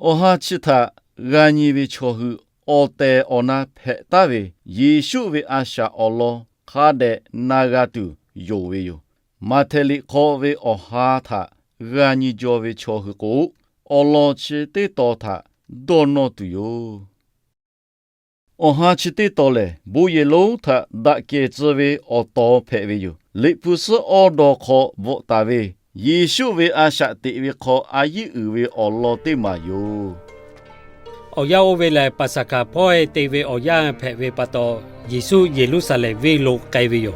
Awˬ ha chi htaꞈ g'a nyi ve chaw hui awˬ tehˬ awˬ na hpehꞈ taˉ ve Yeˍsuˆ ve a shaꞈ awˬ lawn hk'a dehꞈ na g'a tuˬ yonˍ ve yoˬ. Maꞈhtehˍ liꞈ hk'aw ve awˬ ha htaꞈ g'a nyi jaw ve chaw hui k'o, awˬ lawn chi teˇ tawn htaꞈ dawˇ nawˇ tuˬ yoˬ. Awˬ ha chi teˇ tawn lehˬ, bon yehˬ lonˉ htaꞈ daꞈ kehˬ tcuh ve awˬ tawn hpehꞈ ve yoˬ. Liꞈ hpu suhˉ awˇ daw hk'aw bvuhꞈ taˍ ve Yeˍsuˆ ve a shaꞈ teꞈ ve hk'aw a yiˉ uiˍ ve awˬ lawn teˇ maˬ yoˬ. Awˬ yanˇ oˇ ve lehˬ, Paˍsaˍhkaˍ hpawˇ-e te ve awˬ yanˇ hpehꞈ ve pa taw, Yeˍsuˆ Yeˍruˆsaˍlehnˍ venˇ lo k'ai ve yoˬ.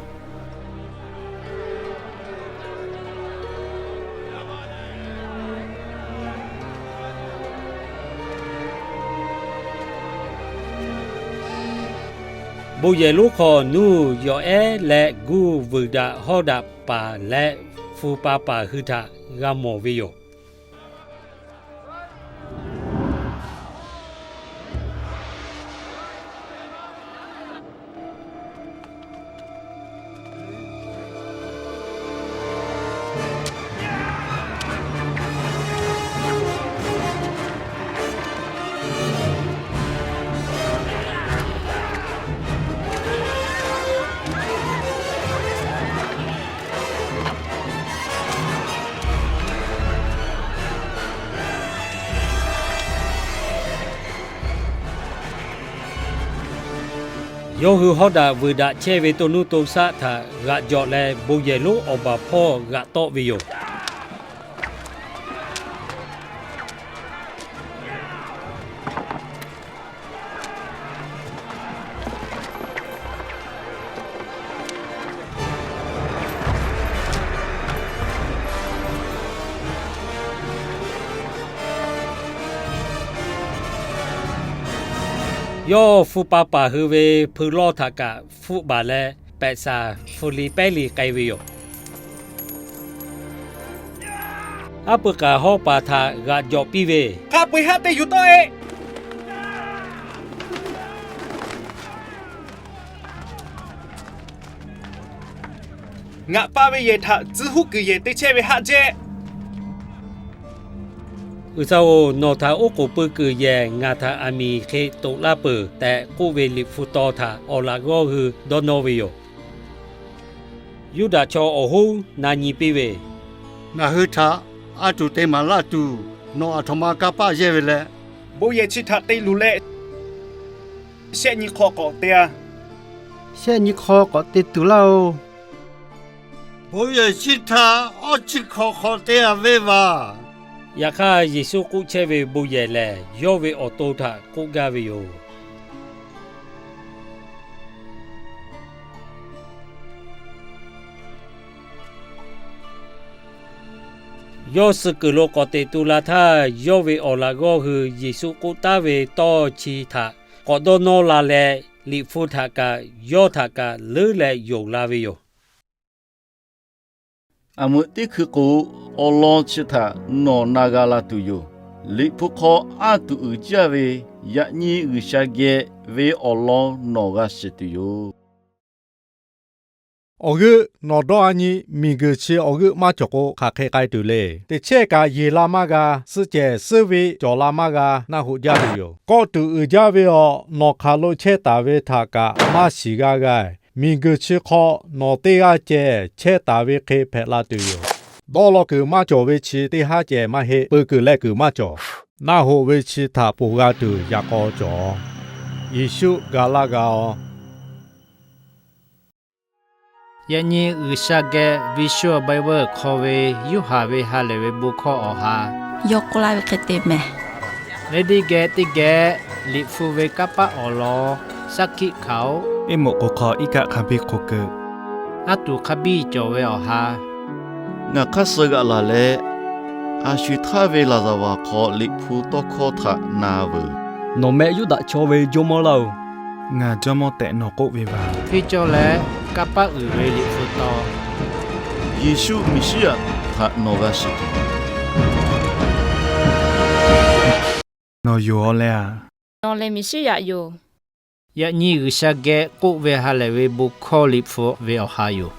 Bon yehˬ lonˉ hk'aw nuˇ yawˬ ehˉ leh guˇ vuiˬ daꞈ hawˉ daꞈ paˍ leh hpu pa paˍ hui htaꞈ g'a mawˬ ve yoˬ. Yawˇ hui hawˉ daꞈ vuiˬ daꞈ chehˇ ve to nuˇ to shaˆ htaꞈ g'aꞈ jawꞈ leh, bon yehˬ lonˉ awˬ baˬ hpawˇ g'aꞈ tawˆ ve yoˬ. Yawˇ hpu pa paˍ hui ve hpui lawˇ htaꞈ kaꞈ hpfuhˆ baˬ leh, pehꞈ saˍ hpu li pehˉ li k'ai ve yoˬ. Aˉ pui k'aˍ hawˉ paˍ htaꞈ g'aꞈ jawꞈ piˇ ve, Hk'a peu-eˬ haˆ te yuˬ tawˆ-e. Ngaˬ pa ve yehˬ htaꞈ tcuh huˉ kuiˬ yehˬ te chehˇ ve haˆ jehˇ. G'uiˬsha-oˬ, nawˬ htaꞈ oˉ k'oˍ pui kuiˬ yehˬ ngaˬ htaꞈ aˬ miˍ hk'e toꞈ laˇ peuˬ tehꞈ k'oˆ ve liꞈ hpu taw htaꞈ awˬ laꞈ g'awˇ hui dawˇ nawˇ ve yoˬ. Yuˇdaꞈ chaw awˬ hoˉ na nyi piˇ ve, Ngaˬ hui htaꞈ a tuˬ te maˍ laˇ tuˬ, nawˬ aˬ htoꞈ ma kanˇ paˆ yehˇ ve leh, bon yehˬ chi htaꞈ te luˬ leh, shehˆ nyi hk'aw k'awꞈ te-a. Shehˆ nyi hk'aw k'awꞈ te tuˬ laˇ-oˬ. Bon yehˬ chi htaꞈ awˇ chi hk'awꞈ hk'awꞈ te-a ve vaˬ. Yaꞈ hk'aˇ, Yeˍsuˆ k'oˆ chehˇ ve bon yehˬ lehˬ, yawˇ ve awˬ to htaꞈ k'oˆ gaˇ ve yoˬ. Yawˇ suh kuiˬ lo k'awꞈ teꞈ tu la htaˇ, yawˇ ve awˬ laꞈ g'awˇ hui Yeˍsuˆ k'oˆ taˉ ve tawˇ chi htaꞈ k'awꞈ dawˇ nawˇ la leh, liꞈ hpu htaꞈ kaꞈ yawˇ htaꞈ kaꞈ leuˉ leh yonˍ la ve yoˬ. Aˬ meuꞈ teˇ hkui k'o, awˬ lawn chi htaꞈ nawˬ na g'a la tuˬ yoˬ. Liꞈ hpu hk'aw aˉ tuˬ uiˍ jaˇ ve yaꞈ nyi G'uiˬsha geh ve awˬ lawn nawˬ g'a shiˍ tuˬ yoˬ. Awˬ g'euˆ nawˬ dawˇ-a nyi, miˬguiˬ chi awˬ g'euˆ maˇ cawˬ k'o, hk'aˬ hk'e k'ai tuˬ le. Teˇ chehˇ kaꞈ yeˬ la maˇ g'a, suhˆ cehˬ suhˉ ve cawˬ la maˇ g'a, naˆ hoꞈ jaˇ ve yoˬ. Kawˆ tuˬ uiˍ jaˇ ve awˬ nawˬ hk'aˬ lo chehˇ taˍ ve htaꞈ kaꞈ maˇ shiˍ g'a g'a. Miˬguiˬ chi hk'aw nawˬ teˇ g'aˇ cehˬ chehˇ taˍ ve hk'e hpehꞈ la tuˬ yoˬ. Dawˇ law kuiˬ maˇ cawˬ ve chi teˇ haˉ cehˬ maˇ heˆ. Peu kuiˬ leh kuiˬ maˇ cawˬ. Naˆ hoꞈ ve chi htaꞈ ponˬ g'a tuˬ yaꞈ k'aw cawˬ. Yeˍsuˆ ga laˇ g'a-oˬ. Yaꞈ nyi G'uiˬsha geh Visual Bible hk'aw ve Yoˇhanˬ ve ha lehˬ ve bon hkawˇ awˬ ha, yawˇ k'oˆ laˇ ve hk'e te mehˬ. Lehˬ teˇ geh teˇ geh Liꞈ hpu ve kanˇ paˆ awˬ lawn shaˉ hkiˆ hkanˍ-oˬ. Iˉ moꞈ k'o hk'aw iˉ kaˆ hk'a biˇ hk'o keu, aˉ tuˬ hk'a biˇ cawˬ ve awˬ ha, ngaˬ hk'aˇ suh g'aꞈ laˬ leh, a shu htaˇ ve laˍzaˍvaˍ hk'aw Liꞈ hpu tawˇ hkawˇ htaꞈ na veuˬ. Nawˬ meh Yuˇdaꞈ chaw ve jawˇmawˇ laˇ-oˬ. Ngaˬ jawˇmawˇ tehꞈ nawˬ k'oˆ ve vaˬ. Hkui cawˇ leh kanˇ paˆ uiˍ ve Liꞈ hpu taw, Yeˍsuˆ Miˍsiˉyaꞈ htaꞈ nawˬ g'a shiˍ tuˬ yoˬ. Nawˬ yoˬ-aw leh a? Nawˬ lehˬ Miˍsiˉyaꞈ yoˬ. Yaꞈ nyi G'uiˬsha geh k'oˆ ve ha lehˬ ve bon hkawˇ Liꞈ hpu ve awˬ ha yoˬ.